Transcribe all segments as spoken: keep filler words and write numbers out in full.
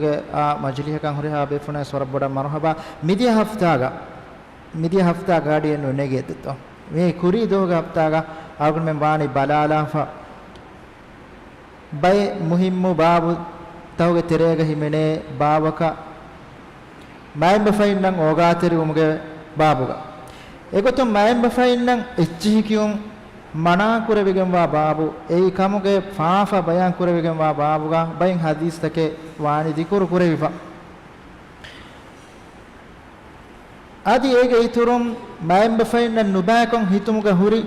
ގެ އާ މަޖިލީހަކަށް ހުރިހާ ބޭފުޅުން ވަރަށް ބޮޑަށް މަރުހަބާ. މިދިޔަ ހަފްތާގަ، މިދިޔަ ހަފްތާ ގާޑިއެއް ނުނެގޭތޯ. މި ކުރީ ދުވަހުގެ ހަފްތާގަ އަޅުގަނޑުމެން ވާނީ ބަލާލާފަ. ބައެއް މުހިއްމު ބާބުތަކުގެ ތެރޭގަ ހިމެނޭ ބާބަކަށް މައިންބަފައިންނަށް އޯގާތެރިވުމުގެ ބާބުގަ. އެގޮތުން މައިންބަފައިންނަށް އެއްޗިހި ކިޔުން މަނާ ކުރެވިގެންވާ ބާބު، އެއީ ކަމުގެ ފާފަ ބަޔާން ކުރެވިގެންވާ ބާބުގަ ބައެއް ހަދީސްތަކެއް ވާނީ ޛިކުރު ކުރެވިފަ. އަދި އޭގެ އިތުރުން މައިންބަފައިންނަށް ނުބައިކޮށް ހިތުމުގަ ހުރި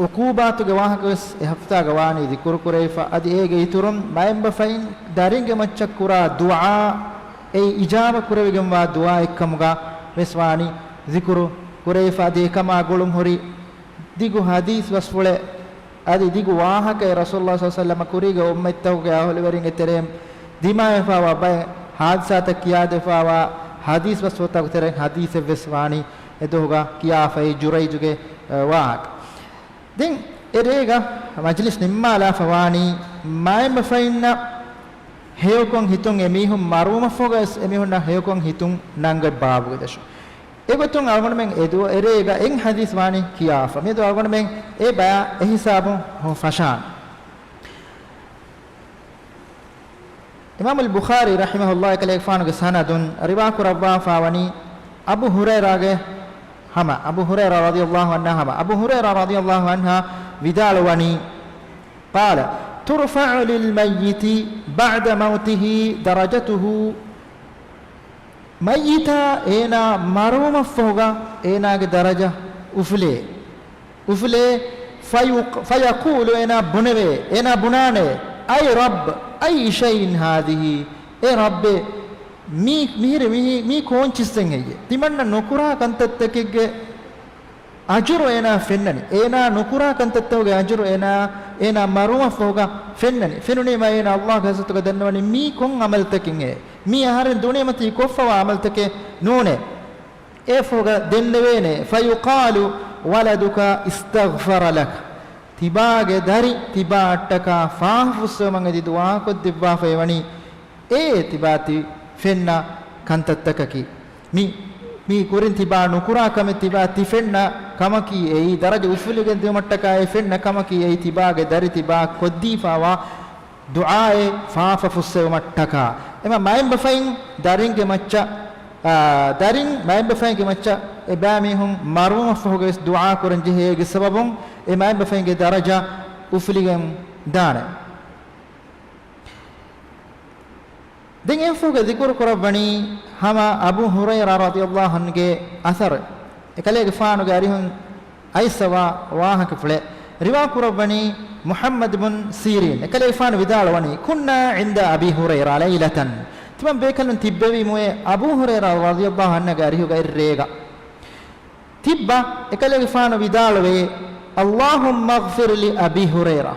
އުޤޫބާތުގެ ވާހަކަ ވެސް އެ ހަފްތާގަ ވާނީ ޛިކުރު ކުރެވިފަ. އަދި އޭގެ އިތުރުން މައިންބަފައިން ދަރިންގެ މައްޗަށް ކުރާ ދުޢާ، އެއީ އިޖާބަ ކުރެވިގެންވާ ދުޢާއެއްކަމުގަ ވެސް ވާނީ ޛިކުރު ކުރެވިފަ. އަދި އެކަމާ ގުޅުން ހުރި ދިގު ހަދީސް ބަސްފުޅެއް، އަދި ދިގު ވާހަކައެއް ރަސޫލުﷲ ޞައްލަﷲު ޢަލައިހި ވަސައްލަމަ ކުރީގެ އުއްމަތްތަކުގެ އަހުލުވެރިންގެ ތެރެއިން ދިމާވެފައިވާ ބައެއް ހާދިސާތައް ކިޔާދެފައިވާ ހަދީސް ބަސްފުޅުތަކުގެ ތެރެއިން ހަދީސެއް ވެސް ވާނީ އެ ދުވަހުގަ ކިޔާފައި ޖުރައިޖުގެ، އަ، ވާހަކަ. ދެން އެރޭގަ މަޖިލިސް ނިންމާލާފަ ވާނީ މައިންބަފައިންނަށް ހެޔޮކޮށް ހިތުން އެމީހުން މަރުވުމަށްފަހުގަ ވެސް އެމީހުންނަށް ހެޔޮކޮށް ހިތުން ނަންގަތް ބާބުގެ ދަށުން. އެގޮތުން އަޅުގަނޑުމެން އެދުވަ އެރޭގަ އެއް ހަދީސް ވާނީ ކިޔާފަ. މިއަދު އަޅުގަނޑުމެން އެ ބަޔާ އެހިސާބުން ހޯ ފަށާނެ. އިމާމުލް ބުޚާރީ ރަޙިމަހުﷲ އެކަލޭގެފާނުގެ ސަނަދުން ރިވާ ކުރައްވާފަ ވަނީ އަބޫ ހުރައިރާގެ ހަމަ، އަބޫ ހުރައިރާ ރަޟިޔަﷲު ޢަންހާ ހަމަ، އަބޫ ހުރައިރާ ރަޟިޔަﷲު ޢަންހާ ވިދާޅުވަނީ، قال، ترفع للميت بعد موته درجته. މައްޔިތާ އޭނާ މަރުވުމަށްފަހުގަ އޭނާގެ ދަރަޖަ އުފުލޭ. އުފުލޭ، فيق-، فيقول، އޭނާ ބުނެވޭ، އޭނާ ބުނާނެ، أي رب، أي شيء هذه؟ އޭ ރައްބޭ، މީ، މިހިރި މިހި-، މީ ކޯން ޗިއްސެއް ހެއްޔޭ؟ ތިމަންނަ ނުކުރާ ކަންތައްތަކެއްގެ އަޖުރު އޭނާ ފެންނަނީ. އޭނާ ނުކުރާ ކަންތައްތަކުގެ އަޖުރު އޭނާ، އޭނާ މަރުވުމަށްފަހުގަ ފެންނަނީ. ފެނުނީމަ އޭނާ ﷲގެ ޙަޟްރަތުގަ ދަންނަވަނީ މީ ކޮން ޢަމަލުތަކެއް އޭ؟ މީ އަހަރެން ދުނިޔެމަތީ ކޮށްފަވާ ޢަމަލުތަކެއް ނޫނޭ. އެފަހުގަ ދެންނެވޭނެ، فيقال ولدك استغفر لك. ތިބާގެ ދަރި ތިބާއަށްޓަކާ ފާފަ ފުއްސެވުމަށް އެދި ދުޢާކޮށްދެއްވާފައިވަނީ. އެ ތިބާ ތި ފެންނަ ކަންތައްތަކަކީ. މި، މީ ކުރިން ތިބާ ނުކުރާ ކަމެއް ތިބާ ތި ފެންނަ ކަމަކީ އެއީ، ދަރަޖަ އުފުލިގެން ދިއުމަށްޓަކާ އެ ފެންނަ ކަމަކީ އެއީ، ތިބާގެ ދަރި ތިބާ ކޮށްދީފާވާ ދުޢާއެއް ފާފަ ފުއްސެވުމަށްޓަކާ. އެމަ މައިންބަފައިން ދަރިންގެ މައްޗަށް، އާ، ދަރިން މައިންބަފައިންގެ މައްޗަށް އެބައިމީހުން މަރުވުމަށްފަހުގަވެސް ދުޢާ ކުރަން ޖެހޭ އޭގެ ސަބަބުން އެ މައިންބަފައިންގެ ދަރަޖަ އުފުލިގެން ދާނެ. ދެން އެފަހުގަ ޛިކުރު ކުރައްވަނީ ހަމަ އަބޫ ހުރައިރާ ރަޟިޔަﷲު ޢަންހުގެ އަސަރު، އެކަލޭގެފާނުގެ އަރިހުން އައިސްފަވާ ވާހަކަފުޅެއް. ރިވާ ކުރައްވަނީ މުޙައްމަދު ބުން ސީރީން، އެކަލޭގެފާނު ވިދާޅުވަނީ، كنا عند أبي هريرة ليلة، ތިމަން ބޭކަލުން ތިއްބެވީމުއޭ އަބޫ ހުރައިރާ ރަޟިޔަﷲު ޢަންހުގެ އަރިހުގައި ރޭގަ. ތިއްބަ އެކަލޭގެފާނު ވިދާޅުވޭ، اللهم اغفر لأبي هريرة.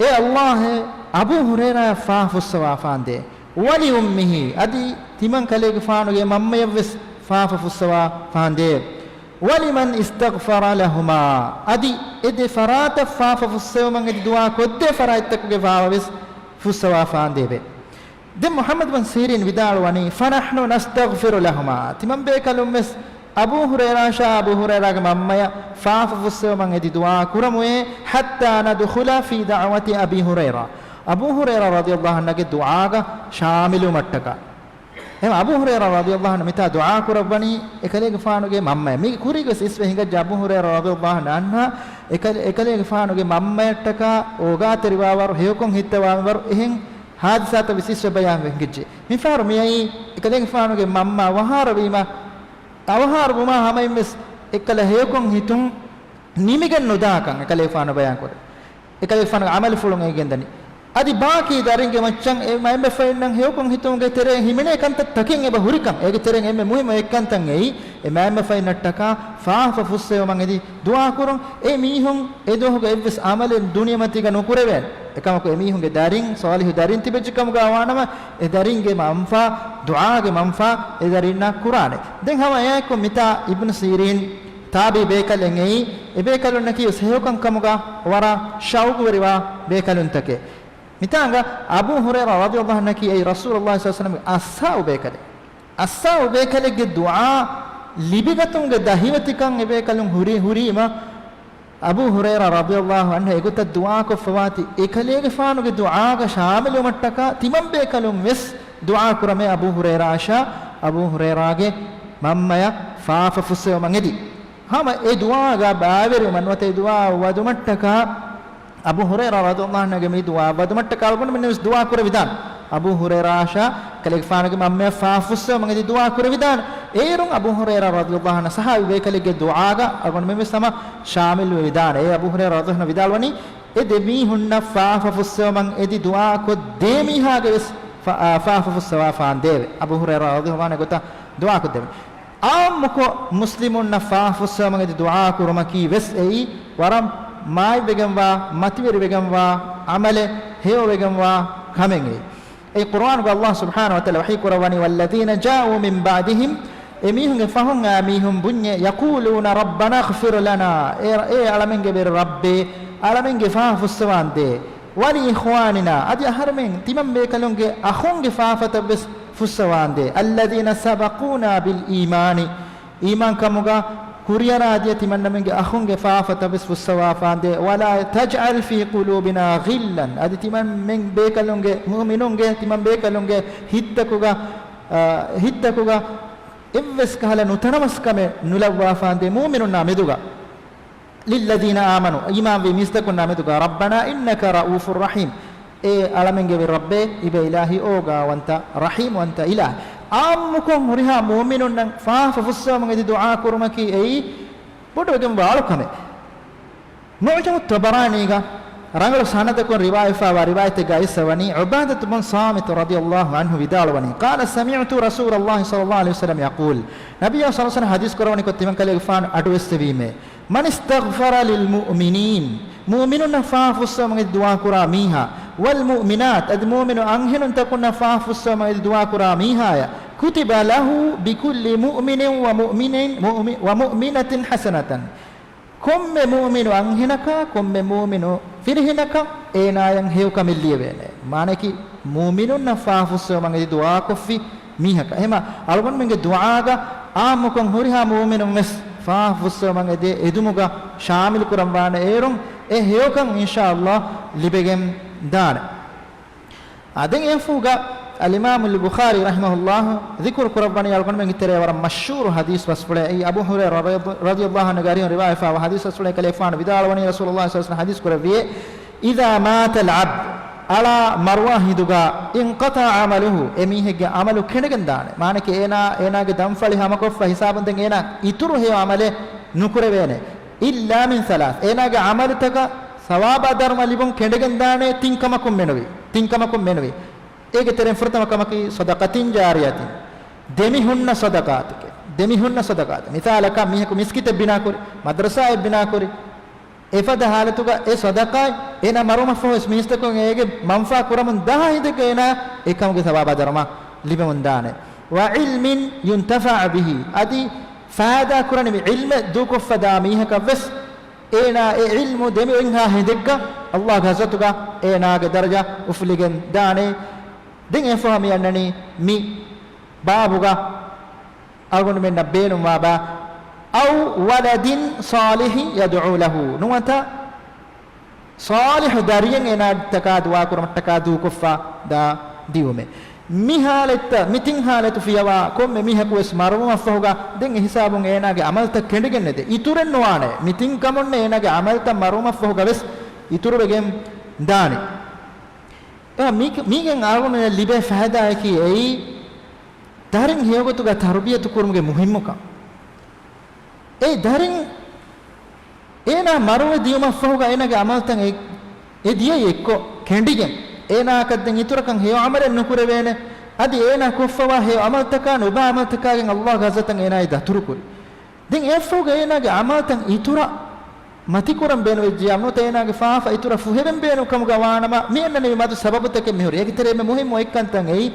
އޭ ﷲ، އަބޫ ހުރައިރާއަށް ފާފަ ފުއްސަވާފާނދޭ. ولأمه، އަދި ތިމަން ކަލޭގެފާނުގެ މަންމަޔަށްވެސް ފާފަ ފުއްސަވާފާނދޭ. ولمن استغفر لهما، އަދި އެ ދެ ފަރާތަށް ފާފަ ފުއްސެވުމަށް އެދި ދުޢާ ކޮށްދޭ ފަރާތްތަކުގެ ފާފަވެސް ފުއްސަވާފާނދޭވެ. ދެން މުޙައްމަދު ބުން ސީރީން ވިދާޅުވަނީ، فنحن نستغفر لهما، ތިމަން ބޭކަލުންވެސް އަބޫ ހުރައިރާއަށާ އަބޫ ހުރައިރާގެ މަންމަޔަށް ފާފަ ފުއްސެވުމަށް އެދި ދުޢާ ކުރަމުއޭ، حتى ندخل في دعوة أبي هريرة، އަބޫ ހުރައިރާ ރަޟިޔަﷲު ޢަންހުގެ ދުޢާގަ ޝާމިލުވުމަށްޓަކާ. އެހެން އަބޫ ހުރައިރާ ރަޟިޔަﷲު ޢަންހު މިތާ ދުޢާ ކުރައްވަނީ އެކަލޭގެފާނުގެ މަންމަޔަށް. މީ ކުރީގަސް އިސްވެ ހިނގައްޖެ އަބޫ ހުރައިރާ ރަޟިޔަﷲު ޢަންހު އެކަ-، އެކަލޭގެފާނުގެ މަންމަޔަށްޓަކާ އޯގާތެރިވާވަރު، ހެޔޮކޮށް ހިއްތަވާވަރު، އެހެން ހާދިސާތައް ވެސް އިސްވެ ބަޔާންވެ ހިނގައްޖެ. މިފަހަރު މިއައީ އެކަލޭގެފާނުގެ މަންމަ އަވަހާރަވީމަ، އަވަހާރަ ވުމާ ހަމައިންވެސް އެއްކަލަ ހެޔޮކޮށް ހިތުން ނިމިގެން ނުދާކަން އެކަލޭގެފާނު ބަޔާންކުރޭ. އެކަލޭގެފާނުގެ ޢަމަލުފުޅުން އެނގިގެންދަނީ. އަދި ބާކީ ދަރިންގެ މައްޗަށް އެ މައިންބަފައިންނަށް ހެޔޮކޮށް ހިތުމުގެ ތެރޭ ހިމެނޭ ކަންތައް ތަކެއް އެބަ ހުރިކަން، އޭގެ ތެރެއިން އެންމެ މުހިއްމު އެއްކަންތައް އެއީ، އެ މައިންބަފައިންނަށްޓަކާ ފާފަ ފުއްސެވުމަށް އެދި ދުޢާކުރުން. އެ މީހުން އެ ދުވަހުގަ އެއްވެސް ޢަމަލެއް ދުނިޔެމަތީގަ ނުކުރެވޭނެ. އެކަމަކު އެމީހުންގެ ދަރިން، ޞާލިޙު ދަރިން ތިބެއްޖެ ކަމުގަ ވާނަމަ، އެ ދަރިންގެ މަންފާ، ދުޢާގެ މަންފާ އެ ދަރިންނަށް ކުރާނެ. ދެން ހަމަ އެއާއެކު މިތާ އިބްނު ސީރީން ތާބިޢީ ބޭކަލެއް އެއީ، އެ ބޭކަލުންނަކީ ވެސް ހެޔޮކަން ކަމުގަ ވަރަށް ޝައުގުވެރިވާ ބޭކަލުންތަކެއް. މިތާނގަ އަބޫ ހުރައިރާ ރަޟިޔަﷲ ޢަންހަކީ އެއީ ރަސޫލުﷲ ޞައްލަﷲ ޢަލައިހި ވަސައްލަމްގެ އަޞްޙާބު ބޭކަލެއްގެ ދުޢާ ލިބިގަތުމުގެ ދަހިވަތިކަން އެބޭކަލުން ހުރި، ހުރީމަ، އަބޫ ހުރައިރާ ރަޟިޔަﷲ ޢަންހު އެގޮތަށް ދުޢާކޮށްފަވާތީ، އެކަލޭގެފާނުގެ ދުޢާގަ ޝާމިލުވުމަށްޓަކާ ތިމަން ބޭކަލުން ވެސް ދުޢާ ކުރަމޭ އަބޫ ހުރައިރާއަށާ، އަބޫ ހުރައިރާގެ މަންމަޔަށް ފާފަ ފުއްސެވުމަށް އެދި. ހަމަ އެ ދުޢާގަ ބައިވެރިވުމަށް ނުވަތަ އެ ދުޢާ ވަދުމަށްޓަކާ އަބޫ ހުރައިރާ ރަޟިޔަﷲ ޢަންހުގެ މި ދުޢާ ވަދުމަށްޓަކާ އަޅުގަނޑުމެން ވެސް ދުޢާ ކުރެވިދާނެ. އަބޫ ހުރައިރާއަށާ ކަލޭގެފާނުގެ މަންމަޔަށް ފާފަ ފުއްސެވުމަށް އެދި ދުޢާ ކުރެވިދާނެ. އޭރުން އަބޫ ހުރައިރާ ރަޟިޔަﷲ ޢަންހު ޞަޙާބީ ބޭކަލެއްގެ ދުޢާގަ އަޅުގަނޑުމެން ވެސް ހަމަ ޝާމިލު ވެވިދާނެ. އޭ އަބޫ ހުރައިރާ ރަޟިޔަﷲ ޢަންހު ވިދާޅުވަނީ، އެ ދެ މީހުންނަށް ފާފަ ފުއްސެވުމަށް އެދި ދުޢާ ކޮށް ދޭ މީހާގެ ވެސް ފާ-، އާ، ފާފަ ފުއްސަވާފާނދޭވެ. އަބޫ ހުރައިރާ ރަޟިޔަﷲ ޢަންހު ގޮތަށް ދުޢާ ކޮށްދެވެން. ޢާއްމުކޮށް މުސްލިމުންނަށް ފާފަ ފުއްސެވުމަށް އެދި ދުޢާ ކުރުމަކީ ވެސް އެއީ ވަރަށް މާތްވެގެންވާ، މަތިވެރިވެގެންވާ ޢަމަލެއް، ހެޔޮވެގެންވާ ކަމެއް އެއީ. އެ ޤުރުއާނުގަ ﷲ ސުބްޙާނަހޫ ވަތަޢާލާ ވަޙީ ކުރައްވަނީ، والذين جاءوا من بعدهم، އެ މީހުންގެ ފަހުން އާ މީހުން ބުންޏޭ، يقولون ربنا اغفر لنا، އޭ، އޭ އަޅަމެންގެ ވެރި ރައްބޭ، އަޅަމެންގެ ފާފަ ފުއްސަވާނދޭ، ولإخواننا، އަދި އަހަރެމެން ތިމަން ބޭކަލުންގެ އަޚުންގެ ފާފަތައް ވެސް ފުއްސަވާނދޭ، الذين سبقونا بالإيمان، އީމާންކަމުގަ ކުރިއަރާދިޔަ ތިމަންނަމެންގެ އަޚުންގެ ފާފަތައް ވެސް ފުއްސަވާފާނދޭ، ولا تجعل في قلوبنا غلا، އަދި ތިމަންމެން ބޭކަލުންގެ، މުއުމިނުންގެ، ތިމަން ބޭކަލުންގެ ހިތްތަކުގަ، އާ، ހިތްތަކުގަ އެއްވެސް ކަހަލަ ނުތަނަވަސްކަމެއް ނުލައްވާފާނދޭ މުއުމިނުންނާ މެދުގަ. للذين آمنوا، އީމާންވި މީސްތަކުންނާ މެދުގަ، ربنا إنك رءوف رحيم، އޭ އަޅަމެންގެ ވެރި ރައްބޭ، އިބަ އިލާހީ އޯގާވަންތަ، ރަޙީމްވަންތަ އިލާހެއް. ޢާއްމުކޮށް ހުރިހާ މުއުމިނުންނަށް ފާފަ ފުއްސެވުމަށް އެދި ދުޢާ ކުރުމަކީ އެއީ ބޮޑުވެގެންވާ އަޅުކަމެއް. މުޢުޖަމު ޠަބަރާނީގަ ރަނގަޅު ސަނަދަކުން ރިވާޔަތްވާ ރިވާޔަތެއްގަ އައިސްފަވަނީ، ޢުބާދަތު ބުން ޞާމިތު ރަޟިޔަﷲ ޢަންހު ވިދާޅުވަނީ، قال سمعت رسول الله صلى الله عليه وسلم يقول، ނަބިއްޔާ ޞައްލަﷲ ޢަލައިހި ވަސައްލަމަ ޙަދީޘް ކުރައްވަނިކޮށް ތިމަން ކަލޭގެފާނު އަޑުއެއްސެވީމޭ، من استغفر للمؤمنين، މުއުމިނުންނަށް ފާފަ ފުއްސެވުމަށް އެދި ދުޢާ ކުރާ މީހާ، والمؤمنات، އަދި މުއުމިނު އަންހެނުންތަކުންނަށް ފާފަ ފުއްސެވުމަށް އެދި ދުޢާ ކުރާ މީހާޔަށް، كتب له بكل مؤمن ومؤمن، مؤمن، ومؤمنة حسنة، ކޮންމެ މުއުމިނު އަންހެނަކާ، ކޮންމެ މުއުމިނު ފިރިހެނަކަށް އޭނާޔަށް ހެޔޮކަމެއް ލިޔެވޭނެ. މާނައަކީ، މުއުމިނުންނަށް ފާފަ ފުއްސެވުމަށް އެދި ދުޢާކޮށްފި މީހަކަށް. އެހެމަ އަޅުގަނޑުމެންގެ ދުޢާގަ ޢާއްމުކޮށް ހުރިހާ މުއުމިނުން ވެސް ފާފަ ފުއްސެވުމަށް އެދޭ އެދުމުގަ ޝާމިލު ކުރަންވާނެ. އޭރުން އެ ހެޔޮކަން އިންޝާﷲ ލިބެގެން ދާނެ. އާ، ދެން އެފުގަ އަލްއިމާމުލް ބުޚާރީ ރަޙިމަހުﷲ ޛިކުރު ކުރައްވަނީ އަޅުގަނޑުމެންގެ ތެރޭ ވަރަށް މަޝްހޫރު ޙަދީޘް ބަސްފުޅެއް. އެއީ އަބޫ ހުރައިރާ ރަޟިޔަﷲ ޢަންހުގެ ރިވާޔަތްވާ ޙަދީޘް ބަސްފުޅެއް. ކަލޭގެފާނު ވިދާޅުވަނީ، ރަސޫލުﷲ ޞައްލަﷲ ޢަލައިހި ވަސައްލަމަ ޙަދީޘް ކުރެއްވިއޭ، إذا مات العبد، އަޅާ މަރުވާ ހިނދުގަ، انقطع عمله، އެ މީހެއްގެ ޢަމަލު ކެނޑިގެން ދާނެ. މާނައަކީ އޭނާ، އޭނާގެ ދަންފަޅި ހަމަކޮށްފަ ހިސާބުން ދެން އޭނާ އިތުރު ހެޔޮ ޢަމަލެއް ނުކުރެވޭނެ. إلا من ثلاث، އޭނާގެ ޢަމަލުތަކަށް ސަވާބާ ދަރުމަ ލިބުން ކެނޑިގެން ދާނެ ތިން ކަމަކުން މެނުވީ. ތިން ކަމަކުން މެނުވީ. އޭގެ ތެރެއިން ފުރަތަމަ ކަމަކީ، صدقة جارية، ދެމިހުންނަ ޞަދަޤާތެކޭ. ދެމިހުންނަ ޞަދަޤާތެއް. މިސާލަކަށް، މީހަކު މިސްކިތެއް ބިނާކުރި، މަދްރަސާއެއް ބިނާކުރި، އެފަދަ ޙާލަތުގަ އެ ޞަދަޤާތް އޭނާ މަރުވުމަށްފަހު ވެސް މީސްތަކުން އޭގެ މަންފާ ކުރަމުން ދާ ހިނދެއްގަ އޭނާ އެކަމުގެ ސަވާބާ ދަރުމަ ލިބެމުން ދާނެ. وعلم ينتفع به، އަދި ފައިދާ ކުރަނިވި ޢިލްމެއް ދޫކޮށްފަ ދާ މީހަކަށް ވެސް އޭނާ އެ ޢިލްމު ދެމި އޮތްހާ ހިނދެއްގަ ﷲގެ ޙަޟްރަތުގަ އޭނާގެ ދަރަޖަ އުފުލިގެން ދާނެ. ދެން އެފަހަ މި އަންނަނީ މި ބާބުގަ އަޅުގަނޑުމެންނަށް ބޭނުންވާ ބާ، أو ولد صالح يدعو له، ނުވަތަ ޞާލިޙު ދަރިއެއް އޭނާއަށްޓަކާ ދުޢާ ކުރުމަށްޓަކާ ދޫކޮށްފަ ދާ ދިއުމެއް. މި ޙާލަތްތައް، މި ތިން ޙާލަތު ފިޔަވާ ކޮންމެ މީހަކު ވެސް މަރުވުމަށްފަހުގަ ދެން އެ ހިސާބުން އޭނާގެ ޢަމަލުތައް ކެނޑިގެން ނެތޭ. އިތުރެއް ނުވާނެ. މި ތިން ކަމުންނެއް އޭނާގެ ޢަމަލުތައް މަރުވުމަށްފަހުގަ ވެސް އިތުރުވެގެން ދާނެ. އެ މީ-، މީގެން އަޅުގަނޑުމެންނަށް ލިބޭ ފައިދާއަކީ އެއީ، ދަރިން ހެޔޮގޮތުގަ ތަރުބިޔަތު ކުރުމުގެ މުހިއްމުކަން. އެ ދަރިން އޭނާ މަރުވެ ދިޔުމަށްފަހުގަ އޭނާގެ ޢަމަލުތައް އެ، އެ ދިޔައީ އެއްކޮށް ކެނޑިގެން، އޭނާއަކަށް ދެން އިތުރަކަށް ހެޔޮ ޢަމަލެއް ނުކުރެވޭނެ. އަދި އޭނާ ކޮށްފަވާ ހެޔޮ ޢަމަލުތަކާ ނުބާ ޢަމަލުތަކާގެން ﷲގެ ޙަޟްރަތަށް އޭނާއަށް ދަތުރުކުރި. ދެން އެއަށްފަހުގަ އޭނާގެ ޢަމަލުތައް އިތުރަށް މަތިކުރަން ބޭނުންވެއްޖެޔާ ނުވަތަ އޭނާގެ ފާފަ އިތުރަށް ފުހެވެން ބޭނުން ކަމުގަ ވާނަމަ، މި އަންނަނިވި މަދު ސަބަބުތަކެއް މިހުރި. އޭގެ ތެރޭ އެންމެ މުހިއްމު އެއްކަންތައް އެއީ،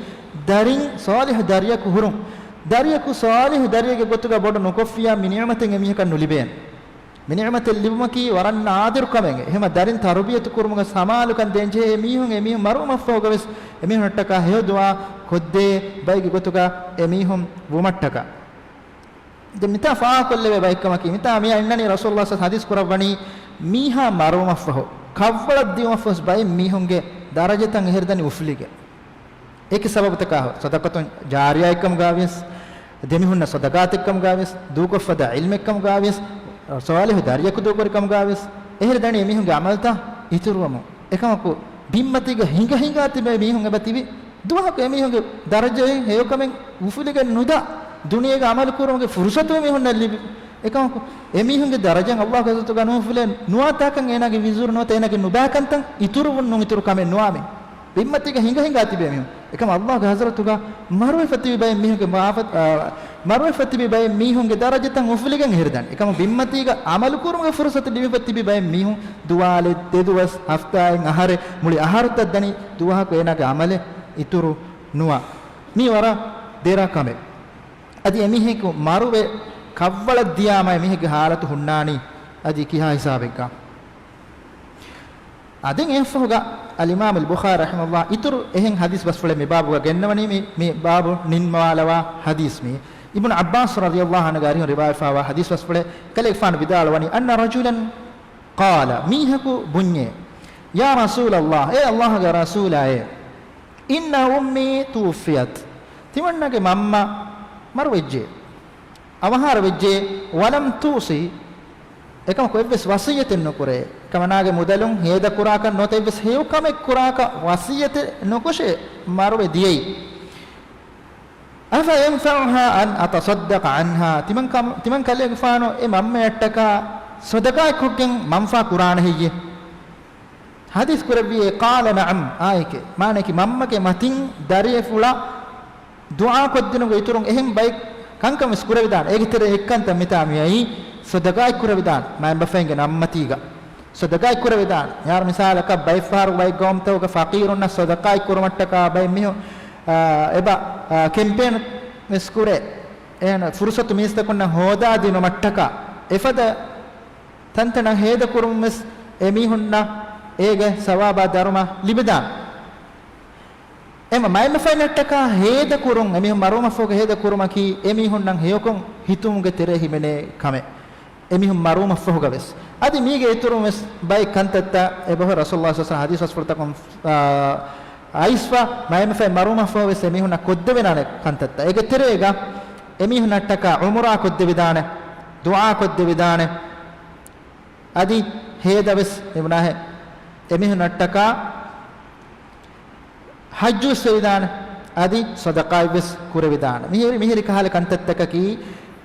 ދަރިން ޞާލިޙު ދަރިޔަކު ހުރުން. ދަރިޔަކު ޞާލިޙު ދަރިއެއްގެ ގޮތުގަ ބޮޑު ނުކޮށްފިޔާ މި ނިޢުމަތެއް އެމީހަކަށް ނުލިބޭނެ. މި ނިޢުމަތެއް ލިބުމަކީ ވަރަށް ނާދިރު ކަމެއް. އެހެމަ ދަރިން ތަރުބިޔަތު ކުރުމުގަ ސަމާލުކަން ދޭންޖެހޭ މީހުން އެމީހުން މަރުވުމަށްފަހުގަވެސް އެމީހުންނަށްޓަކާ ހެޔޮ ދުޢާ ކޮށްދޭ ބައެއްގެ ގޮތުގަ އެމީހުން ވުމަށްޓަކާ. ދެން މިތާ ފާހަގަކޮށްލެވޭ ބައެއްކަމަކީ، މިތާ މި އަންނަނީ ރަސޫލުﷲ ޞައް ޙަދީޘް ކުރައްވަނީ، މީހާ މަރުވުމަށްފަހު ކަށްވަޅަށް ދިޔުމަށްފަހު ބައެއް މީހުންގެ ދަރަޖަތައް އެހެރިދަނީ އުފުލިގެން. އޭކި ސަބަބުތަކާ ޞަދަޤަތުން ޖާރިޔާއެއްކަމުގަވިޔަސް، ދެމިހުންނަ ޞަދަޤާތެއްކަމުގަވިޔަސް، ދޫކޮށްފަދަ ޢިލްމެއްކަމުގަވިޔަސް، ޞާލިޙު ދަރިޔަކު ދޫކުރިކަމުގަވިޔަސް، އެހެރި ދަނީ އެމީހުންގެ ޢަމަލުތައް އިތުރުވަމުން. އެކަމަކު، ބިންމަތީގަ ހިނގަ ހިނގާ ތިބޭ މީހުން އެބަ ތިބި، ދުވަހަކު އެމީހުންގެ ދަރަޖައެއް ހެޔޮކަމެއް އުފުލިގެން ނުދާ، ދުނިޔޭގަ ޢަމަލު ކުރުމުގެ ފުރުޞަތު އެމީހުންނަށް ލިބި. އެކަމަކު، އެމީހުންގެ ދަރަޖައިން ﷲގެ ޙަޟްރަތުގަ ނޫފުލޭ ނުވާތާކަން އޭނާގެ ވިޒުރު ނުވަތަ އޭނާގެ ނުބައިކަންތައް އިތުރުވުން ނުއިތުރު ކަމެއް ނުވާމެ. ބިންމަތީގަ ހިނގަ ހިނގާ ތިބޭ މީހުން. އެކަމަ ﷲގެ ޙަޟްރަތުގަ މަރުވެފަ ތިބި ބައެއް މީހުންގެ މާފަ-، އާ، މަރުވެފަ ތިބި ބައެއް މީހުންގެ ދަރަޖަތައް އުފުލިގެން އެހެރިދާނެ. އެކަމަ ބިންމަތީގަ ޢަމަލު ކުރުމުގެ ފުރުޞަތު ލިބިފަ ތިބި ބައެއް މީހުން ދުވާލެއް، ދެދުވަސް، ހަފްތާއެއް، އަހަރެއް، މުޅި އަހަރުތައް ދަނީ ދުވަހަކު އޭނާގެ ޢަމަލެއް އިތުރު ނުވާ. މީ ވަރަށް ދެރަ ކަމެއް. އަދި އެމީހަކު މަރުވެ ކަށްވަޅަށް ދިޔާމަ އެމީހެއްގެ ޙާލަތު ހުންނާނީ އަދި ކިހާ ހިސާބެއްގަ؟ އާ، ދެން އެއަށްފަހުގަ އަލްއިމާމު އަލްބުޚާރީ ރަޙިމަހުﷲ އިތުރު އެހެން ޙަދީޘް ބަސްފުޅެއް މި ބާބުގަ ގެންނަވަނީ، މި، މި ބާބު ނިންމަވާލަވާ ޙަދީޘް މީ. އިބްނު ޢައްބާސް ރަޟިޔަﷲ ޢަންހުގެ އަރިހުން ރިވާޔަތްވާ ޙަދީޘް ބަސްފުޅެއް ކަލޭގެފާނު ވިދާޅުވަނީ، أن رجلا قال، މީހަކު ބުންޏޭ، يا رسول الله، އޭ ﷲގެ ރަސޫލާއޭ، إن أمي توفيت، ތިމަންނަގެ މަންމަ މަރުވެއްޖެ. އަވަހާރަވެއްޖެ، ولم توص، އެކަމަކު އެއްވެސް ވަޞިއްޔަތެއް ނުކުރޭ. އެކަމަނާގެ މުދަލުން ހޭދަކުރާކަށް ނުވަތަ އެއްވެސް ހެޔޮ ކަމެއް ކުރާކަށް ވަޞިއްޔަތެއް ނުކޮށެ މަރުވެ ދިޔައީ. أفينفعها أن أتصدق عنها، ތިމަން ކަމ-، ތިމަން ކަލޭގެފާނު އެ މަންމަޔަށްޓަކާ ޞަދަޤާތްކޮށްގެން މަންފާ ކުރާނެ ހެއްޔޭ؟ ޙަދީޘް ކުރެއްވިއޭ، قال نعم، އާއެކޭ. މާނައަކީ މަންމަގެ މަތިން ދަރިއެފުޅަށް ދުޢާ ކޮށްދިނުގެ އިތުރުން އެހެން ބައެއް ކަންކަން ވެސް ކުރެވިދާނެ. އޭގެ ތެރޭ އެއްކަންތައް މިތާ މިއައީ ޞަދަޤާތް ކުރެވިދާނެ. މައިންބަފައިންގެ ނަންމަތީގަ ޞަދަޤާތް ކުރެވިދާނެ. މިހާރު މިސާލަކަށް ބައެއްފަހަރު ބައެއް ގައުމުތަކުގަ ފަޤީރުންނަށް ޞަދަޤާތް ކުރުމަށްޓަކާ ބައެއް މީހުން، އާ، އެބަ، އާ، ކެމްޕޭން ވެސް ކުރޭ. އެހެން ފުރުޞަތު މީސްތަކުންނަށް ހޯދާ ދިނުމަށްޓަކާ އެފަދަ ތަންތަނަށް ހޭދަކުރުން ވެސް އެމީހުންނަށް އޭގެ ސަވާބާ ދަރުމަ ލިބިދާނެ. އެމަ މައިންބަފައިންނަށްޓަކާ ހޭދަކުރުން، އެމީހުން މަރުވުމަށްފަހުގަ ހޭދަކުރުމަކީ އެމީހުންނަށް ހެޔޮކޮށް ހިތުމުގެ ތެރޭ ހިމެނޭ ކަމެއް. އެމީހުން މަރުވުމަށްފަހުގަ ވެސް. އަދި މީގެ އިތުރުން ވެސް ބައެއް ކަންތައްތައް އެބަހުރި ރަސޫލުﷲ ޞައްލަﷲ ޢަލައިހި ވަސައްލަމަ ޙަދީޘް ބަސްފުޅުތަކުން، އާ، އައިސްފަ މައިންބަފައިން މަރުވުމަށްފަހު ވެސް އެމީހުންނަށް ކޮށްދެވޭނާނެ ކަންތައްތައް. އޭގެ ތެރޭގަ އެމީހުންނަށްޓަކާ ޢުމުރާ ކޮށްދެވިދާނެ، ދުޢާ ކޮށްދެވިދާނެ. އަދި ހޭދަވެސް މިބުނާހެ އެމީހުންނަށްޓަކާ ޙައްޖުވެސް ވެވިދާނެ. އަދި ޞަދަޤާތްވެސް ކުރެވިދާނެ. މިހިރި، މިހިރި ކަހަލަ ކަންތައްތަކަކީ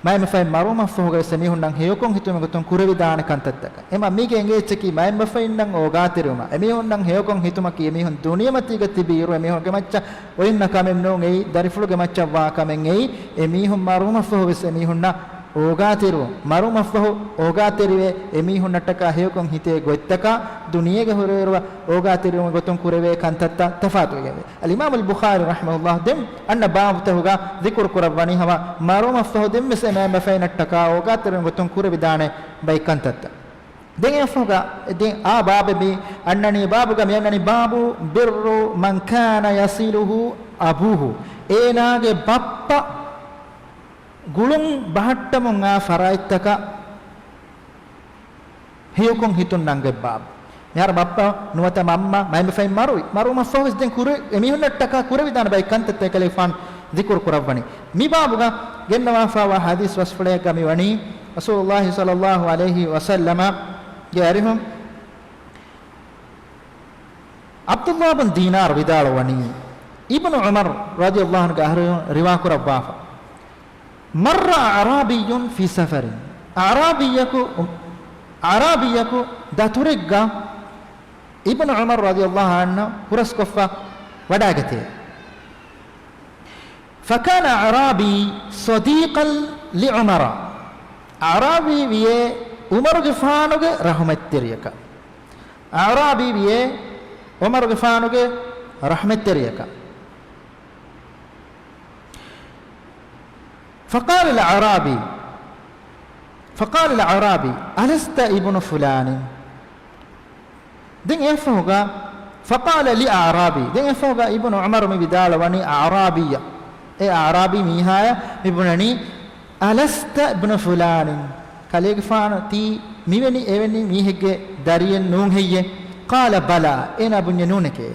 މައިންބަފައިން މަރުވުމަށްފަހުގަވެސް އެމީހުންނަށް ހެޔޮކޮށް ހިތުމުގެ ގޮތުން ކުރެވިދާނެ ކަންތައްތަކެއް. އެމަ މީގެ އެނގޭ އެއްޗަކީ މައިންބަފައިންނަށް އޯގާތެރިވުމަށް. އެމީހުންނަށް ހެޔޮކޮށް ހިތުމަކީ އެމީހުން ދުނިޔެމަތީގަ ތިބިއިރު އެމީހުންގެ މައްޗަށް އޮތް ކަމެއް ނޫން އެއީ، ދަރިފުޅުގެ މައްޗަށް ވާ ކަމެއް އެއީ. އެމީހުން މަރުވުމަށްފަހުވެސް އެމީހުންނަށް އޯގާތެރިވުން. މަރުވުމަށްފަހު އޯގާތެރިވޭ އެމީހުންނަށްޓަކާ ހެޔޮކޮށް ހިތޭ ގޮތްތަކާ ދުނިޔޭގަ ހުރިއިރު އޯގާތެރިވުމުގެ ގޮތުން ކުރެވޭ ކަންތައްތައް ތަފާތުވެގެންވޭ. އަލްއިމާމު އަލްބުޚާރީ ރަޙިމަހުﷲ ދެން އަންނަ ބާބުތަކުގަ ޛިކުރު ކުރައްވަނީ ހަމަ މަރުވުމަށްފަހު ދެންވެސް އެ މައިންބަފައިންނަށްޓަކާ އޯގާތެރިވުމުގެ ގޮތުން ކުރެވިދާނެ ބައެއް ކަންތައްތައް. ދެން އެއަށްފަހުގަ، ދެން އާ ބާބެއް މި އަންނަނީ، ބާބުގަ މި އަންނަނީ باب بر من كان يصله أبوه. އޭނާގެ ބައްޕަ ގުޅުން ބަހައްޓަމުން އާ ފަރާތްތަކަށް ހެޔޮކޮށް ހިތުން ނަންގަތް ބާބު. މިހާރު ބައްޕަ ނުވަތަ މަންމަ މައިންބަފައިން މަރުވި. މަރުވުމަށްފަހުވެސް ދެން ކުރެ-، އެމީހުންނަށްޓަކާ ކުރެވިދާނެ ބައެއް ކަންތައްތައް ކަލޭގެފާނު ޛިކުރު ކުރައްވަނީ. މި ބާބުގަ ގެންނަވާފައިވާ ޙަދީޘް ބަސްފުޅެއްގަ މިވަނީ، ރަސޫލުﷲ ޞައްލަﷲ ޢަލައިހި ވަސައްލަމަގެ އަރިހުން ޢަބްދުﷲ ބިން ދީނާރު ވިދާޅުވަނީ، އިބްނު ޢުމަރު ރަޟިޔަﷲ ޢަންހުގެ އަރިހުން ރިވާކުރައްވާފަ، مر أعرابي في سفر، އަޢުރާބީއަކު، އަޢުރާބީއަކު ދަތުރެއްގަ އިބްނު ޢުމަރު ރަޟިޔަﷲ ޢަންހު ހުރަސްކޮށްފަ ވަޑައިގަތޭ. فكان أعرابي صديقا لعمر، އަޢުރާބީ ވިޔޭ ޢުމަރުގެފާނުގެ ރަޙުމަތްތެރިޔަކަށް. އަޢުރާބީ ވިޔޭ ޢުމަރުގެފާނުގެ ރަޙުމަތްތެރިޔަކަށް. فقال الأعرابي، فقال الأعرابي ألست ابن فلان؟ ދެން އެއަށްފަހުގަ، فقال الأعرابي، ދެން އެއަށްފަހުގަ އިބްނު ޢުމަރު މި ވިދާޅުވަނީ އަޢްރާބީއަށް. އެ އަޢްރާބީ މީހާޔަށް މި ބުނަނީ، ألست ابن فلان؟ ކަލޭގެފާނު ތީ މިވެނި އެވެނި މީހެއްގެ ދަރިއެއް ނޫން ހެއްޔޭ؟ قال بلى، އޭނާ ބުންޏެ ނޫނެކޭ.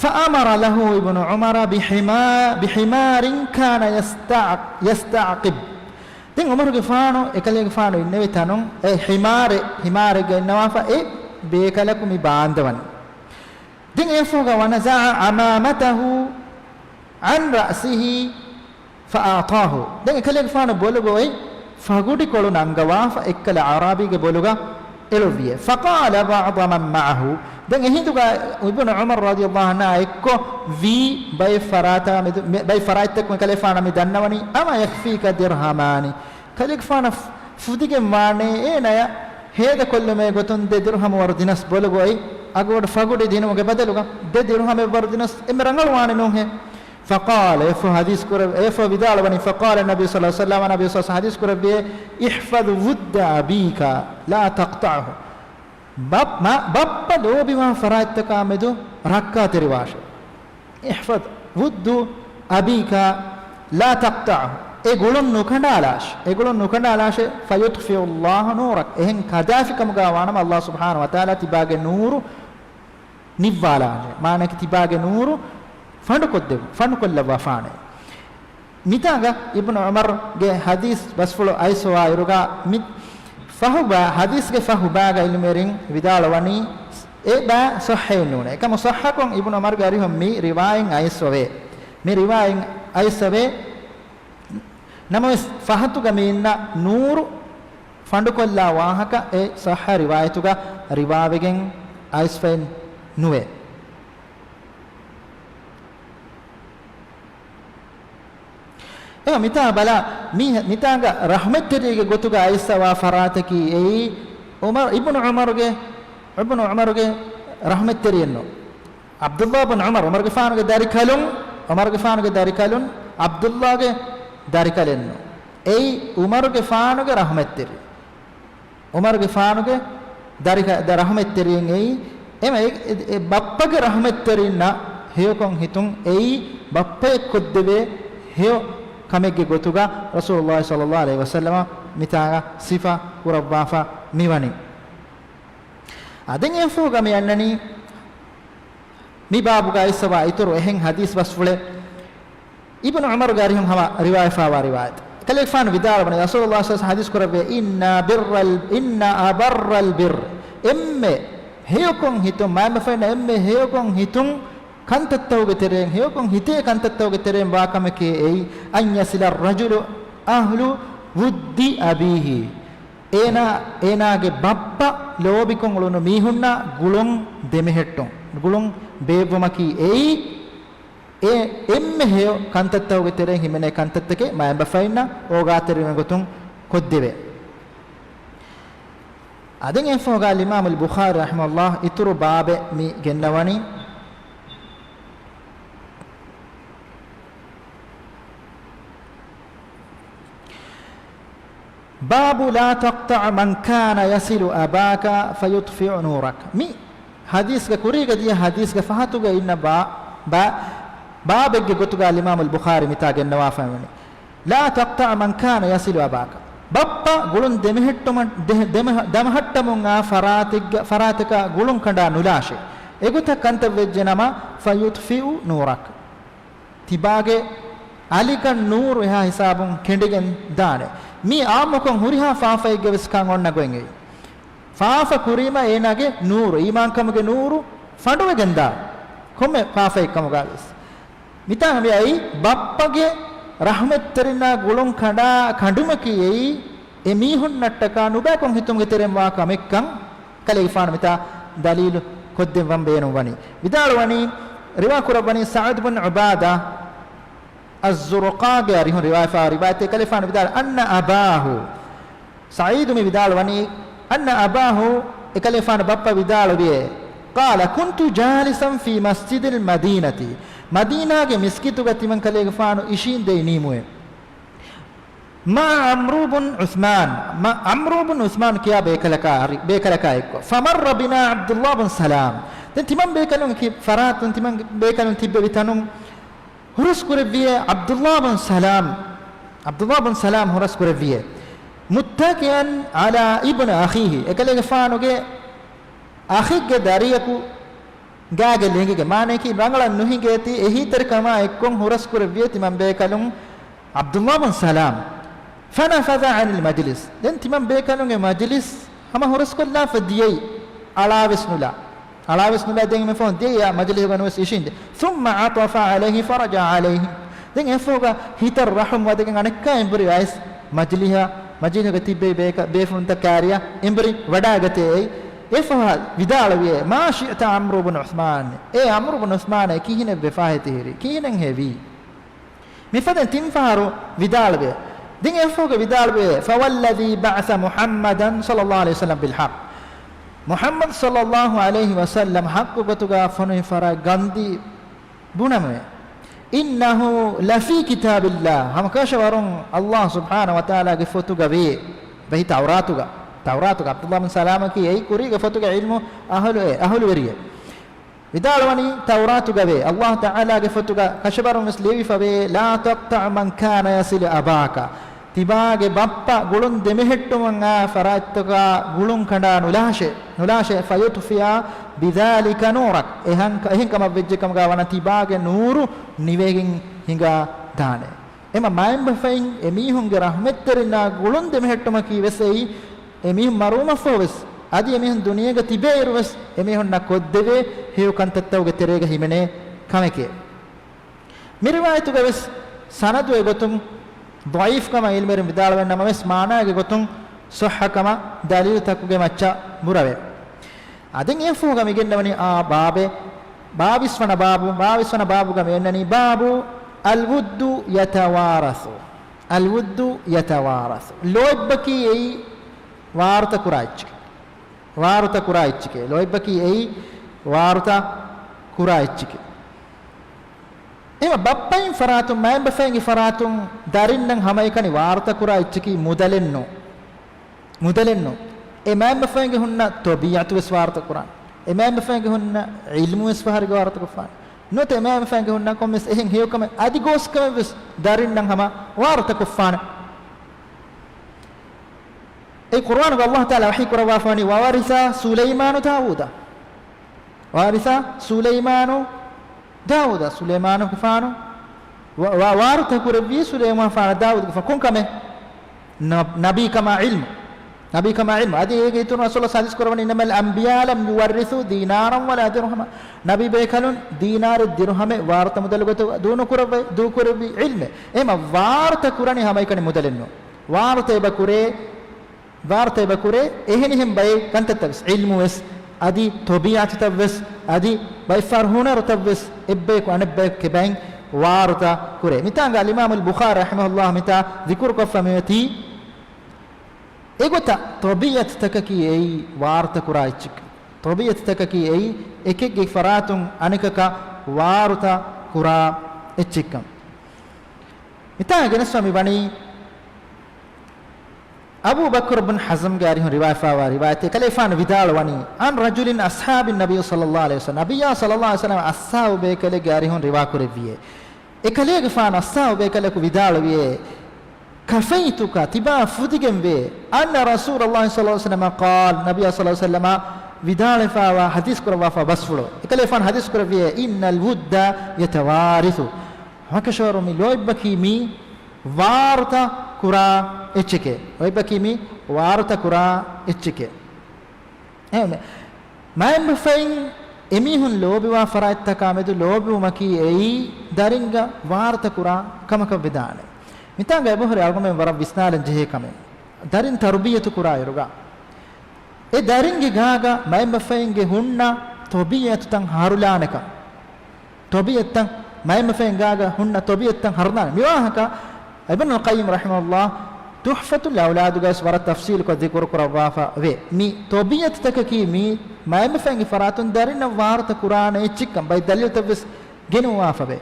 فأمر له ابن عمر بحما-، بحمار كان يستع-، يستعقب. ދެން ޢުމަރުގެފާނު އެކަލޭގެފާނު އިންނެވި ތަނުން އެ ޙިމާރެއް، ޙިމާރެއްގަ އިންނަވާފަ އެ ބޭކަލަކު މި ބާންދަވަނީ. ދެން އެއަށްފަހުގަ ونزع عمامته عن رأسه فأعطاه. ދެން އެކަލޭގެފާނު ބޮލުގަ އޮތް ފަގުޑިކޮޅު ނަންގަވާފަ އެއްކަލަ އަޢްރާބީގެ ބޮލުގަ އެޅުއްވިއެވެ. فقال بعض من معه. ދެން އެހިނދުގަ އިބްނު ޢުމަރު ރަޟިޔަﷲ ޢަންހާ އެއްކޮށް ވީ ބައެއް ފަރާތާ މެދު-، މެ-، ބައެއް ފަރާތްތަކުން އެކަލޭގެފާނަށް މި ދަންނަވަނީ، أما يكفيك درهمان؟ ކަލޭގެފާނަށް ފުދިގެން ވާނޭ އޭނަޔަށް ހޭދަކޮށްލުމޭ ގޮތުން ދެ ދިރުހަމު ވަރު ދިނަސް ބޮލުގަ އޮތް އަގުބޮޑު ފަގުޑި ދިނުމުގެ ބަދަލުގަ ދެ ދިރުހަމެއް ވަރު ދިނަސް އެންމެ ރަނގަޅު ވާނެ ނޫންހޭ؟ فقال، އެފަ ޙަދީޘް ކުރެ-، އެފަ ވިދާޅުވަނީ، فقال النبي صلى الله عليه وسلم، ނަބީ ޞައްލަﷲ ޢަލައިހި ވަސައްލަމަ ޙަދީޘް ކުރެއްވިއޭ، احفظ ود أبيك لا تقطعه. ބަ-، މަ-، ބައްޕަ ލޯބިވާ ފަރާތްތަކާ މެދު ރައްކާތެރިވާށޭ. احفظ ود أبيك لا تقطعه. އެ ގުޅުން ނުކަނޑާލާށޭ. އެ ގުޅުން ނުކަނޑާލާށޭ. فيطفئ الله نورك. އެހެން ކަދާފިކަމުގަ ވާނަމަ، ﷲ ސުބްޙާނަހޫ ވަތަޢާލާ ތިބާގެ ނޫރު ނިއްވާލާނެ. މާނައަކީ ތިބާގެ ނޫރު ފަނޑުކޮށްދެ-، ފަނޑުކޮށްލައްވާފާނެ. މިތާގަ އިބްނު ޢުމަރުގެ ޙަދީޘް ބަސްފުޅު އައިސްފަވާއިރުގަ މި ފަހުބާ-، ޙަދީޘްގެ ފަހުބާގަ ޢިލްމުވެރިން ވިދާޅުވަނީ އެ ބާ ޞައްޙައެއް ނޫނޭ. އެކަމު ޞައްޙަކޮށް އިބްނު ޢުމަރުގެ އަރިހުން މި ރިވާޔަތް އައިސްފަވޭ. މި ރިވާޔަތް އައިސްފަވޭ. ނަމަވެސް ފަހަތުގަ މި އިންނަ ނޫރު ފަނޑުކޮށްލާ ވާހަކަ އެ ޞައްޙަ ރިވާޔަތުގަ ރިވާވެގެން އައިސްފައެއް ނުވޭ. އެ މިތާ ބަލާ، މި-، މިތާގަ ރަޙްމަތްތެރިއެއްގެ ގޮތުގަ އައިސްފަވާ ފަރާތަކީ އެއީ ޢުމަރު، އިބްނު ޢުމަރުގެ، އިބްނު ޢުމަރުގެ ރަޙްމަތްތެރިއެއްނު. ޢަބްދުﷲ ބިން ޢުމަރު، ޢުމަރުގެފާނުގެ ދަރިކަލުން، ޢުމަރުގެފާނުގެ ދަރިކަލުން، ޢަބްދުﷲގެ ދަރިކަލެއްނު. އެއީ ޢުމަރުގެފާނުގެ ރަޙްމަތްތެރި. ޢުމަރުގެފާނުގެ ދަރިކަ-، ދަ-، ރަޙްމަތްތެރިން އެއީ، އެމަ އެ-، އެ-، އެ ބައްޕަގެ ރަޙްމަތްތެރިންނަށް ހެޔޮކޮށް ހިތުން އެއީ ބައްޕައެއް ކޮށްދެވޭ ހެޔޮ ކަމެއްގެ ގޮތުގަ ރަސޫލުﷲ ޞައްލަﷲ ޢަލައިހި ވަސައްލަމަ މިތާގަ ސިފަ ކުރައްވާފަ މިވަނީ. އާ، ދެން އެފޯގަ މި އަންނަނީ މި ބާބުގަ އައިސްފަވާ އިތުރު އެހެން ޙަދީޘް ބަސްފުޅެއް. އިބްނު ޢުމަރުގެ އަރިހުން ހަމަ ރިވާޔަތްފަވާ ރިވާޔަތެއް. ކަލޭގެފާނު ވިދާޅުވަނީ، ރަސޫލުﷲ ޞައްލަﷲ ޢަލައިހި ވަސައްލަމަ ޙަދީޘް ކުރެއްވިއޭ، إن بر ال-، إن أبر البر، އެންމެ ހެޔޮކޮށް ހިތުން، މާތް ބަފައިންނަށް އެންމެ ހެޔޮކޮށް ހިތުން ކަންތައްތަކުގެ ތެރެއިން، ހެޔޮކޮށް ހިތޭ ކަންތައްތަކުގެ ތެރެއިން ވާ ކަމެކޭ އެއީ، أن يصل الرجل أهل ود أبيه، އޭނާ، އޭނާގެ ބައްޕަ ލޯބިކޮށް އުޅުނު މީހުންނާ ގުޅުން ދެމެހެއްޓުން، ގުޅުން ބޭއްވުމަކީ އެއީ، އެ އެންމެ ހެޔޮ ކަންތައްތަކުގެ ތެރެއިން ހިމެނޭ ކަންތައްތަކެއް މާތް ބަފައިންނަށް އޯގާތެރިވުމެއް ގޮތުން ކޮށްދެވޭ. އާ، ދެން އެފޯގަ އިމާމުލް ބުޚާރީ ރަޙިމަހުﷲ އިތުރު ބާބެއް މި ގެންނަވަނީ. باب لا تقطع من كان يصل أباك فيطفئ نورك. މި ޙަދީޘްގެ ކުރީގަ ދިޔަ ޙަދީޘްގެ ފަހަތުގަ އިންނަ ބާ-، ބާ-، ބާބެއްގެ ގޮތުގަ އިމާމުލް ބުޚާރީ މިތާ ގެންނަވާފައިވަނީ، لا تقطع من كان يصل أباك. ބައްޕަ ގުޅުން ދެމެހެއްޓުމަށް، ދެ-، ދެމެހ-، ދަމަހައްޓަމުން އާ ފަރާތެއްގަ-، ފަރާތަކަށް ގުޅުން ކަނޑާ ނުލާށޭ. އެގޮތަށް ކަންތައް ވެއްޖެ ނަމަ، فيطفئ نورك. ތިބާގެ އަލިކަން ނޫރު އެހާ ހިސާބުން ކެނޑިގެން ދާނެ. މީ އާއްމުކޮށް ހުރިހާ ފާފައެއްގެ ވެސް ކަން އޮންނަ ގޮތް އެއީ. ފާފަ ކުރީމަ އޭނާގެ ނޫރު، އީމާންކަމުގެ ނޫރު ފަނޑުވެގެން ދާ ކޮންމެ ފާފައެއް ކަމުގަ ވެސް. މިތާ މި އައީ ބައްޕަގެ ރަޙްމަތްތެރިންނާ ގުޅުން ކަނޑާ ކަނޑުމަކީ އެއީ، އެ މީހުންނަށްޓަކާ ނުބައިކޮށް ހިތުމުގެ ތެރެއިން ވާ ކަމެއްކަން. ކަލޭގެފާނު މިތާ ދަލީލު ކޮށްދެއްވަން ބޭނުންވަނީ. ވިދާޅުވަނީ، ރިވާ ކުރައްވަނީ ސަޢުދު ބިން ޢުބާދާ އައްޒުރުޤާގެ އަރިހުން ރިވާޔަތްފަވާ ރިވާޔަތެއް، ކަލޭގެފާނު ވިދާޅު، أن أباه، ސަޢީދު މި ވިދާޅުވަނީ، أن أباه، އެކަލޭގެފާނު ބައްޕަ ވިދާޅުވިއޭ، قال كنت جالسا في مسجد المدينة، މަދީނާގެ މިސްކިތުގަ ތިމަން ކަލޭގެފާނު އިށީނދެ އިނީމުއޭ. مع عمرو بن عثمان، މަ ޢަމްރޫ ބުން ޢުޘްމާން ކިޔާ ބޭކަލަކާ، ބޭކަލަކާ އެއްކޮށް. فمر بنا عبد الله بن سلام. ދެން ތިމަން ބޭކަލުން ކި ފަރާތުން ތިމަން ބޭކަލުން ތިއްބެވި ތަނުން ހުރަސް ކުރެއްވިޔޭ ޢަބްދުﷲ ބުން ސަލާމް، ޢަބްދުﷲ ބުން ސަލާމް ހުރަސް ކުރެއްވިޔޭ. متكئا على ابن أخيه، އެކަލޭގެފާނުގެ އަޚެއްގެ ދަރިޔަކު ގާގެ ލިނގިގެ، މާނަޔަކީ ރަނގަޅަށް ނުހިނގޭތީ އެހީތެރިކަމާ އެއްކޮށް ހުރަސް ކުރެއްވިޔޭ ތިމަން ބޭކަލުން ޢަބްދުﷲ ބުން ސަލާމް. فنفذ عن المجلس. ދެން ތިމަން ބޭކަލުންގެ މަޖިލިސް ހަމަ ހުރަސްކޮށްލާފަ ދިޔައީ، އަޅާވެސް ނުލާ. އަޅާވެސް ނުލާ ދެން އެމެ ފަހުން ދިޔައީ އާ މަޖިލިހުގަ ނުވެސް އިށީނދެ. ثم عطف عليه فرجع عليهم. ދެން އެފަހުގަ ހިތަށް ރަޙުމް ވަދެގެން އަނެއްކާ އެނބުރި އައިސް މަޖިލިހަ، މަޖިލިހުގަ ތިއްބެވި ބޭކަ، ބޭފުޅުންތައް ކާރިޔާ އެނބުރި ވަޑާގަތޭ އެއީ. އެފަހަށް ވިދާޅުވިޔޭ، ما شئت عمرو بن عثمان. އޭ ޢަމްރު ބުން ޢުޘްމާނޭ، ކިހިނެއް ވެފާހޭ ތިހިރީ؟ ކިހިނެއްހޭ ވީ؟ މިފަދައިން ތިން ފަހަރު ވިދާޅުވޭ. ދެން އެފަހުގަ ވިދާޅުވޭ، فوالذي بعث محمدا صلى الله عليه وسلم بالحق. މުޙައްމަދު ޞައްލައްލާހު ޢަލައިހި ވަސައްލަމް ޙައްޤު ގޮތުގަ ފޮނުވި ފަރާތް ގަންދީ ބުނަމޭ. إنه لفي كتاب الله. ހަމަކަށަވަރުން ﷲ ސުބްޙާނަހޫ ވަތަޢާލާގެ ފޮތުގަ ވޭ. ބެހި ތައުރާތުގަ. ތައުރާތުގަ ޢަބްދުﷲ ބިން ސަލާމަކީ އެއީ ކުރީގެ ފޮތުގެ ޢިލްމު އަހުލު، އެ އަހުލުވެރިއެއް. ވިދާޅުވަނީ ތައުރާތުގަވޭ، ﷲ ތަޢާލާގެ ފޮތުގަ ކަށަވަރުން ވެސް ލިޔެވިފަވޭ، لا تقطع من كان يصل أباك. ތިބާގެ ބައްޕަ ގުޅުން ދެމެހެއްޓުމަށް އާ ފަރާތްތަކާ ގުޅުން ކަނޑާ ނުލާށޭ، ނުލާށޭ، فيطفئ بذلك نورك. އެހަން، އެހެން ކަމަށް ވެއްޖެ ކަމުގަ ވަނަ ތިބާގެ ނޫރު ނިވެގެން ހިނގާ ދާނެ. އެމަ މައިންބަފައިން އެމީހުންގެ ރަޙްމަތްތެރިންނާ ގުޅުން ދެމެހެއްޓުމަކީ ވެސް އެއީ، އެމީހުން މަރުވުމަށްފަހު ވެސް، އަދި އެމީހުން ދުނިޔޭގަ ތިބޭއިރު ވެސް އެމީހުންނަށް ކޮށްދެވޭ ހެޔޮ ކަންތައްތަކުގެ ތެރޭގަ ހިމެނޭ ކަމެކޭ. މި ރިވާޔަތުގަ ވެސް ސަނަދު އެގޮތުން ޟަޢީފް ކަމަށް ޢިލްމުވެރިން ވިދާޅުވެ ނަމަވެސް، މާނާގެ ގޮތުން ޞައްޙަ ކަމަށް ދަލީލުތަކުގެ މައްޗަށް ބުރަވޭ. އާ، ދެން އެފަހުގަ މިގެންނަވަނީ އާ ބާބެއް، ބާވީސް ވަނަ ބާބު، ބާވީސް ވަނަ ބާބުގަ މި އޮންނަނީ، باب الود يتوارث. الود يتوارث. ލޯތްބަކީ އެއީ ވާރުތަ ކުރާ އެއްޗެކޭ. ވާރުތަ ކުރާ އެއްޗެކޭ. ލޯތްބަކީ އެއީ ވާރުތަ ކުރާ އެއްޗެކޭ. އެމަ ބައްޕައިން ފަރާތުން، މައިންބަފައިންގެ ފަރާތުން ދަރިންނަށް ހަމައެކަނި ވާރުތަ ކުރާ އެއްޗަކީ މުދަލެއްނު. މުދަލެއްނު. އެ މައިންބަފައިންގެ ހުންނަ ޠަބީޢަތު ވެސް ވާރުތަ ކުރާނެ. އެ މައިންބަފައިންގެ ހުންނަ ޢިލްމު ވެސް ފަހަރެއްގަ ވާރުތަ ކޮށްފާނެ. ނުވަތަ އެ މައިންބަފައިންގެ ހުންނަ ކޮންމެސް އެހެން ހެޔޮކަމެއް އަދި ގޯސްކަމެއް ވެސް ދަރިންނަށް ހަމަ ވާރުތަ ކޮށްފާނެ. އެ ޤުރުއާނުގަ ﷲ ތަޢާލާ ވަޙީ ކުރައްވާފަވަނީ، وورث سليمان داود. وورث سليمان داود، ސުލައިމާނުގެފާނު ވަ-، ވަ-، ވާރުތަ ކުރެއްވީ ސުލައިމާނުގެފާނަށް ދާވޫދުގެފާނު. ކޮން ކަމެއް؟ ނަ-، ނަބީކަމާ ޢިލްމު. ނަބީކަމާ ޢިލްމު. އަދި އޭގެ އިތުރުން ރަސޫލާ ޙަދީޘް ކުރައްވަނީ، إنما الأنبياء لم يورثوا دينارا ولا درهما. ނަބީބޭކަލުން ދީނާރެއް ދިރުހަމެއް ވާރުތަ މުދަލު ގޮތަށް ދޫ ނުކުރައްވައި، ދޫކުރެއްވީ ޢިލްމެއް. އެހެމަ ވާރުތަ ކުރަނީ ހަމައެކަނި މުދަލެއްނު. ވާރުތަ އެބަ ކުރޭ، ވާރުތަ އެބަ ކުރޭ، އެހެނިހެން ބައެއް ކަންތައްތައް ވެސް، ޢިލްމު ވެސް، އަދި ޠަބީޢަތުތައް ވެސް، އަދި ބައެއްފަހަރު ހުނަރުތައް ވެސް، އެއްބަޔަކު އަނެއްބަޔަކު ކިބައިން ވާރުތަ ކުރޭ. މިތާނގަ އަލްއިމާމުލް ބުޚާރީ ރަޙިމަހުﷲ މިތާ ޛިކުރުކޮށްފަ މިއޮތީ، އެގޮތަށް ޠަބީޢަތުތަކަކީ އެއީ ވާރުތަ ކުރާ އެއްޗެއް. ޠަބީޢަތުތަކަކީ އެއީ އެކެއްގެ ފަރާތުން އަނެކަކަށް ވާރުތަ ކުރާ އެއްޗެއްކަން. މިތާ ގެނެސްފަ މި ވަނީ، އަބޫ ބަކުރު ބުން ޙަޒްމްގެ އަރިހުން ރިވާފާވާ ރިވާޔަތެއް. އެކަލޭފާނު ވިދާޅުވަނީ، عن رجل من أصحاب النبي صلى الله عليه وسلم، ނަބިއްޔާ ޞައްލައްލާހު ޢަލައިހި ވަސައްލަމަ އައްސާބު ބޭކަލެއްގެ އަރިހުން ރިވާކުރެއްވިއޭ. އެކަލޭގެފާނު އައްސާބު ބޭކަލަކު ވިދާޅުވިއޭ، كفيتك، ތިބާ ފުދިގެންވޭ، أن رسول الله صلى الله عليه وسلم قال، ނަބިއްޔާ ޞައްލައްލާހު ޢަލައިހި ވަސައްލަމަ ވިދާޅުވެފާވާ ޙަދީޘް ކުރައްވާފާ ބަސްފުޅު. އެކަލޭފާނު ޙަދީޘް ކުރެއްވިއޭ، إن الود يتوارث. ހަމަކަށަވަރު މި ލޯތްބަކީ މީ ވާރުތަ ކުރާ އެއްޗެކޭ. ލޯތްބަކީ މީ ވާރުތަ ކުރާ އެއްޗެކޭ. އެހެން މައިންބަފައިން އެމީހުން ލޯބިވާ ފަރާތްތަކާ މެދު ލޯބިވުމަކީ އެއީ ދަރިންގަ ވާރުތަ ކުރާ ކަމަކަށް ވެދާނެ. މިތާނގަ އެބަހުރި އަޅުގަމެން ވަރަށް ވިސްނާލަން ޖެހޭ ކަމެއް. ދަރިން ތަރުބިޔަތު ކުރާއިރުގަ، އެ ދަރިންގެ ގާގަ މައިންބަފައިންގެ ހުންނަ ޠަބީޢަތުތައް ހަރުލާނެކަން. ޠަބީޢަތުތައް، މައިންބަފައިން ގާގަ ހުންނަ ޠަބީޢަތުތައް ހަރުލާނެ. މިވާހަކަ އިބްނުލް ޤައްޔިމް ރަޙިމަހުﷲ ތުޙްފަތުލް އައުލާދުގަވެސް ވަރަށް ތަފްޞީލުކޮށް ޛިކުރު ކުރައްވާފަ ވޭ. މި ޠަބީޢަތުތަކަކީ މީ މައިންބަފައިންގެ ފަރާތުން ދަރިންނަށް ވާރުތަ ކުރާނެ އެއްޗެއްކަން ބައެއް ދަލީލުތައް ވެސް ގެނުވާފަ ވޭ.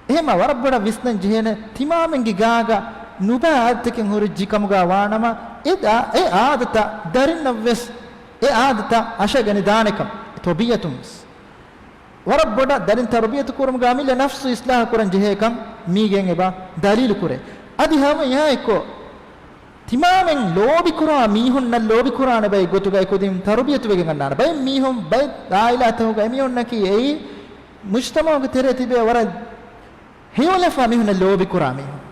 އެހެމަ ވަރަށް ބޮޑަށް ވިސްނަން ޖެހޭނެ ތިމާމެންގެ ގާގަ ނުބައި އާދަތަކެއް ހުރިއްޖި ކަމުގަ ވާނަމަ، އެ ދާ-، އެ އާދަތައް ދަރިންނަށް ވެސް އެ އާދަތައް އަށަގަނި ދާނެކަން ތޮބީއަތުން ވެސް. ވަރަށް ބޮޑަށް ދަރިން ތަރުބިޔަތު ކުރުމުގަ އަމިއްލަ ނަފްސު އިސްލާހު ކުރަން ޖެހޭކަން މީގެން އެބަ ދަލީލު ކުރޭ. އަދި ހަމަ އެހާއެއްކޮށް، ތިމާމެން ލޯބިކުރާ މީހުންނަށް ލޯބިކުރާނެ ބައެއް ގޮތުގައި ކުދިން ތަރުބިޔަތުވެގެން އަންނާނެ. ބައެއް މީހުން، ބައެއް އާއިލާތަކުގަ އެމީހުންނަކީ އެއީ މުޖްތަމަޢުގެ ތެރޭ ތިބޭ ވަރަށް ހެޔޮލަފާ މީހުންނަށް ލޯބިކުރާ މީހުން.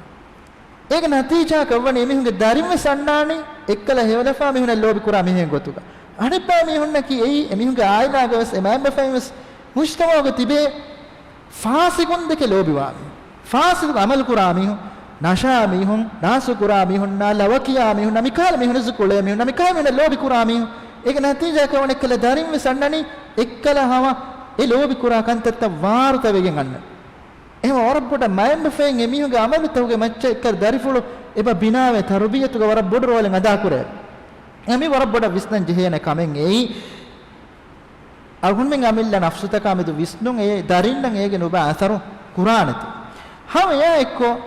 އޭގެ ނަތީޖާއަކަށް ވަނީ އެމީހުންގެ ދަރިން ވެސް އަންނާނީ އެއްކަލަ ހެޔޮލަފާ މީހުންނަށް ލޯބިކުރާ މީހެއް ގޮތުގަ. އަނެއްބައި މީހުންނަކީ އެއީ އެމީހުންގެ އާއިލާގަ ވެސް އެ މައިންބަފައިން ވެސް މުޖްތަމަޢުގަ ތިބޭ ފާސިގުންދެކެ ލޯބިވާ މީހުން، ފާސިދު އަމަލުކުރާ މީހުން، ނަޝާ މީހުން، ނާސުކުރާ މީހުންނާ، ލަވަކިޔާ މީހުންނާ، މިކަހަލަ މީހުން ރިޒުކު އުޅޭ މީހުންނާ، މިކަހަލަ މީހުންނަށް ލޯބިކުރާ މީހުން. އޭގެ ނަތީޖާއަކަށް ވަނީ އެއްކަލަ ދަރިން ވެސް އަންނަނީ އެއްކަލަ ހަމަ އެ ލޯބިކުރާ ކަންތައްތައް ވާރުތަވެގެން އަންނަން. އެހެން ވަރަށް ބޮޑަށް މައިންބަފައިން އެމީހުންގެ އަމަލުތަކުގެ މައްޗަށް އެއްކަލަ ދަރިފުޅު އެބަ ބިނާވެ ތަރުބިޔަތުގަ ވަރަށް ބޮޑު ރޯލެއް އަދާކުރޭ. އެ މި ވަރަށް ބޮޑަށް ވިސްނަން ޖެހޭނެ ކަމެއް އެއީ. އަޅުގަނޑުމެން އަމިއްލަ ނަފްސުތަކާ މެދު ވިސްނުން، އެ ދަރިންނަށް އޭގެ ނުބައި އަސަރު ކުރާނެތީ. ހަމަ އެއާ އެއްކޮށް،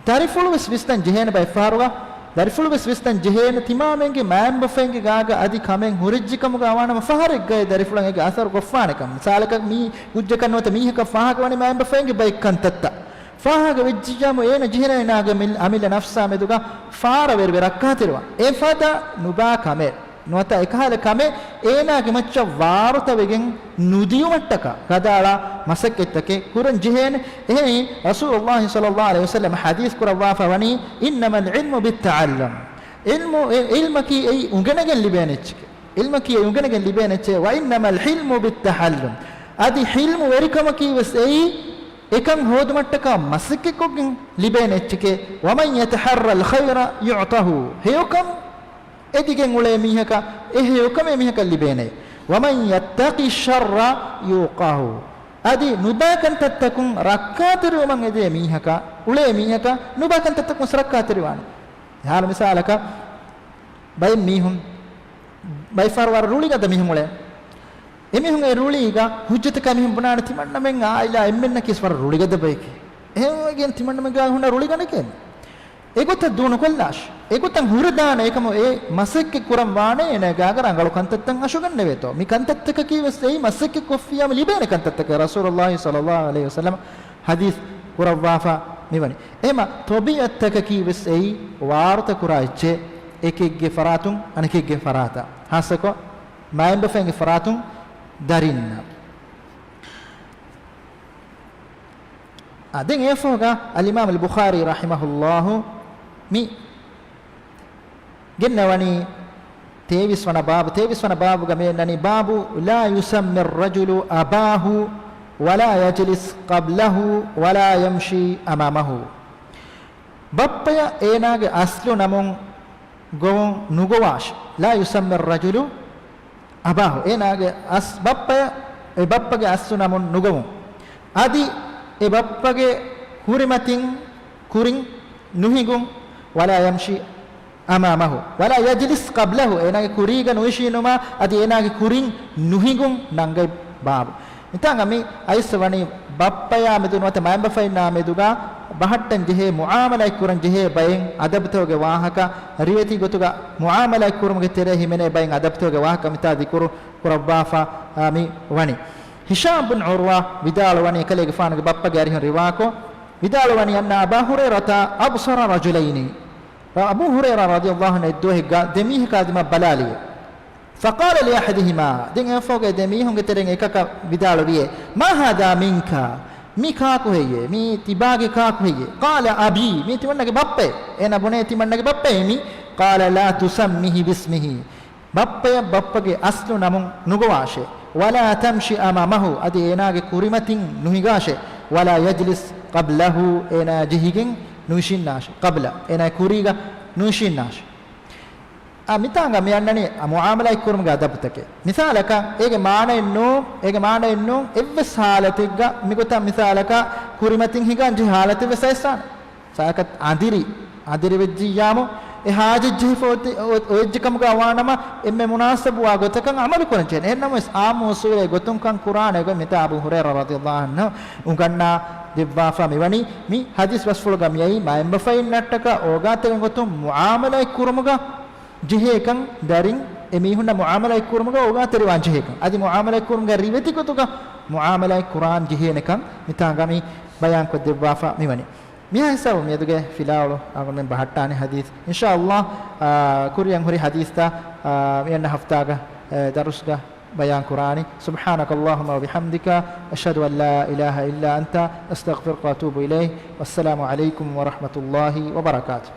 ދަރިފުޅު ވެސް ވިސްނަން ޖެހޭނެ ބައެއް ފަހަރުގަ، ދަރިފުޅު ވެސް ވިސްނަން ޖެހޭނެ ތިމާމެންގެ މައިންބަފައިންގެ ގާގަ އަދި ކަމެއް ހުރެއްޖެކަމުގަ ވާނަމަ ފަހަރެއްގައި ދަރިފުޅަށް އޭގެ އަސަރު ކޮށްފާނެކަން. މިސާލަކަށް މީ ކުއްޖަކަށް ނުވަތަ މީހަކަށް ފާހަގަވަނީ މައިންބަފައިންގެ ބައެއް ކަންތައްތައް. ފާހަގަ ވެއްޖިއްޔާމު އޭނަ ޖެހޭނެ އޭނާގެ މި-، އަމިއްލަ ނަފްސާ މެދުގަ ފާރަވެރިވެ ރައްކާތެރިވާނެ. އެފަދަ ނުބާ ކަމެއް ނުވަތަ އެކަހަލަ ކަމެއް އޭނާގެ މައްޗަށް ވާރުތަވެގެން ނުދިޔުމަށްޓަކާ ގަދައަޅާ މަސައްކަތްތަކެއް ކުރަން ޖެހޭނެ. އެހެނީ، ރަސޫލުﷲ ޞައްލަﷲ ޢަލައިހި ވަސައްލަމަ ޙަދީޘް ކުރައްވާފަ ވަނީ، "إنما العلم بالتعلم." ޢިލްމު، ޢިލްމަކީ އެއީ އުނގެނެގެން ލިބޭނެ އެއްޗެކޭ. ޢިލްމަކީ އެއީ އުނގެނެގެން ލިބޭނެ އެއްޗެއް. "وإنما الحلم بالتحلم." އަދި ޙިލްމުވެރިކަމަކީ ވެސް އެއީ އެކަން ހޯދުމަށްޓަކާ މަސައްކަތްކޮށްގެން ލިބޭނެ އެއްޗެކޭ. "ومن يتحرى الخير يعطه." ހެޔޮކަން އެދިގެން އުޅޭ މީހަކަށް އެ ހެޔޮކަމެއް މީހަކަށް ލިބޭނެ. "ومن يتق الشر يوقه." އަދި ނުބައި ކަންތައްތަކުން ރައްކާތެރިވުމަށް އެދޭ މީހަކަށް، އުޅޭ މީހަކަށް ނުބައި ކަންތައްތަކުން ރައްކާތެރިވާނެ. އެހާ މިސާލަކަށް، ބައެއް މީހުން، ބައެއް ފަހަރު ވަރަށް ރުޅިގަދަ މީހުން އުޅޭ. އެމީހުން އެ ރުޅީގަ ހުއްޖަތަކާ މީހުން ބުނާނެ، ތިމަންނަމެން އާއިލާ އެންމެންނަކީ ވަރަށް ރުޅިގަދަ ބައެކޭ. އެހެންވެގެން ތިމަންނަމެންގާ ހުންނަ ރުޅިގަނޑެކޭ. އެގޮތަށް ދޫނުކޮށްލާށި. އެގޮތަށް ހުރެދާނެ އެކަމު އެ މަސައްކަތް ކުރަން ވާނެ އޭނާގެ ރަނގަޅު ކަންތައްތައް އަށުގަންނެވޭތޯ. މި ކަންތައްތަކަކީ ވެސް އެއީ މަސައްކަތް ކޮށްފިއްޔާމު ލިބޭނެ ކަންތައްތަކެއް. ރަސޫލުﷲ ޞައްލަﷲ ޢަލައިހި ވަސައްލަމަ ޙަދީޘް ކުރައްވާފަ މިވަނީ. އެހެމަ ޠަބީޢަތްތަކަކީ ވެސް އެއީ ވާރުތަ ކުރާ އެއްޗެއް، އެކެއްގެ ފަރާތުން އަނެކެއްގެ ފަރާތަށް. ޚާއްޞަކޮށް މައިންބަފައިންގެ ފަރާތުން ދަރިންނަށް. އާ، ދެން އެއަށްފަހުގަ އަލްއިމާމު އަލްބުޚާރީ ރަޙިމަހުﷲ މި ގެންނަވަނީ ތޭވީސް ވަނަ ބާބު، ތޭވީސް ވަނަ ބާބުގަ މި އަންނަނީ، باب لا يسمي الرجل أباه ولا يجلس قبله ولا يمشي أمامه. ބައްޕަޔަށް އޭނާގެ އަސްލު ނަމުން ގޮވުން ނުގޮވާށި. لا يسمي الرجل أباه. އޭނާގެ އަސް، ބައްޕަޔަށް އެ ބައްޕަގެ އަސްލު ނަމުން ނުގޮވުން. އަދި އެ ބައްޕަގެ ކުރިމަތިން ކުރިން ނުހިނގުން. ولا يمشي أمامه ولا يجلس قبله، އޭނާގެ ކުރީގަ ނުއިށީނުމާ އަދި އޭނާގެ ކުރިން ނުހިނގުން ނަންގަތް ބާބު. މިތާނގަ މި އައިސް ވަނީ ބައްޕަޔާ މެދު ނުވަތަ މައިންބަފައިންނާ މެދުގަ ބަހައްޓަން ޖެހޭ މުޢާމަލާތް ކުރަން ޖެހޭ ބައެއް އަދަބުތަކުގެ ވާހަކަ، ރިވެތި ގޮތުގަ މުޢާމަލާތް ކުރުމުގެ ތެރޭ ހިމެނޭ ބައެއް އަދަބުތަކުގެ ވާހަކަ މިތާ ޛިކުރު ކުރައްވާފަ، އާ، މި ވަނީ. ހިޝާމް ބިން ޢުރްވާ ވިދާޅުވަނީ އެކަލޭގެފާނުގެ ބައްޕަގެ އަރިހުން ރިވާކޮށް، ވިދާޅުވަނީ، أن أبا هريرة أبصر رجلين. އަބޫ ހުރައިރާ ރަޟިޔަﷲ ޢަންހު އެއްދުވަހެއްގަ ދެ މީހަކާ ދިމާ ބަލާލިއެވެ. فقال لأحدهما، ދެން އެއަށްފަހުގަ ދެ މީހުންގެ ތެރެއިން އެކަކަށް ވިދާޅުވިއެވެ. ما هذا منك؟ މީ ކާކު ހެއްޔޭ؟ މީ ތިބާގެ ކާކު ހެއްޔޭ؟ قال أبي، މީ ތިމަންނަގެ ބައްޕައޭ. އޭނަ ބުނޭ ތިމަންނަގެ ބައްޕައޭ މީ. قال لا تسمه باسمه. ބައްޕަޔަށް ބައްޕަގެ އަސްލު ނަމުން ނުގޮވާށޭ. ولا تمش أمامه، އަދި އޭނާގެ ކުރިމަތިން ނުހިނގާށޭ. ولا يجلس قبله، އޭނާ ޖެހިގެން ނުއިށިންނާށޭ. قبل، އޭނާ ކުރީގަ ނުއިށިންނާށޭ. އާ، މިތާނގަ މި އަންނަނީ މުޢާމަލާތް ކުރުމުގެ އަދަބުތަކެއް. މިސާލަކަށް، އޭގެ މާނައެއް ނޫން، އޭގެ މާނައެއް ނޫން، އެއްވެސް ހާލަތެއްގަ މިގޮތަށް މިސާލަކަށް ކުރިމަތިން ހިނގާން ޖެހޭ ހާލަތެއް ވެސް އައިސާނެ. ސާކަތް އަނދިރި، އަނދިރި ވެއްޖިއްޔާމު، އެ ހާޖަތް ޖެހިފަ އޮތް-، އޮތް-، އޮތް އެއްޗެއް ކަމުގަ ވާނަމަ، އެންމެ މުނާސަބުވާ ގޮތަކަށް އަމަލު ކުރަން ޖެހޭނެ. އެހެންނަމަވެސް އާއްމު އުސޫލެއް ގޮތުން ކަން ކުރާނެ ގޮތް މިތާ އަބޫ ހުރައިރާ ރަޟިޔަﷲ ޢަންހު އުނގަންނާ ދެއްވާފަ މިވަނީ. މި ޙަދީޘް ބަސްފުޅުގަ މިއައީ މައިންބަފައިންނަށްޓަކާ އޯގާތެރި ގޮތުން މުޢާމަލާތް ކުރުމުގަ ޖެހޭކަން، ދަރިން އެމީހުންނަށް މުޢާމަލާތް ކުރުމުގަ އޯގާތެރިވާން ޖެހޭކަން، އަދި މުޢާމަލާތް ކުރުމުގެ ރިވެތި ގޮތުގަ މުޢާމަލާތް ކުރާން ޖެހޭނެކަން މިތާނގަ މި ބަޔާންކޮށްދެއްވާފަ މިވަނީ. މިހާ ހިސާބު މިއަދުގެ ފިލާވަޅު އަޅުގަނޑުމެން ބަހައްޓާނެ ޙަދީޘް. އިންޝާﷲ، އާ، ކުރިއަށް ހުރި ޙަދީޘްތައް، އާ، މިއަންނަ ހަފްތާގަ، އެ، ދަރުސްގަ ބަޔާން ކުރާނީ. سبحانك اللهم وبحمدك، أشهد أن لا إله إلا أنت، أستغفرك وأتوب إليك. والسلام عليكم ورحمة الله وبركاته.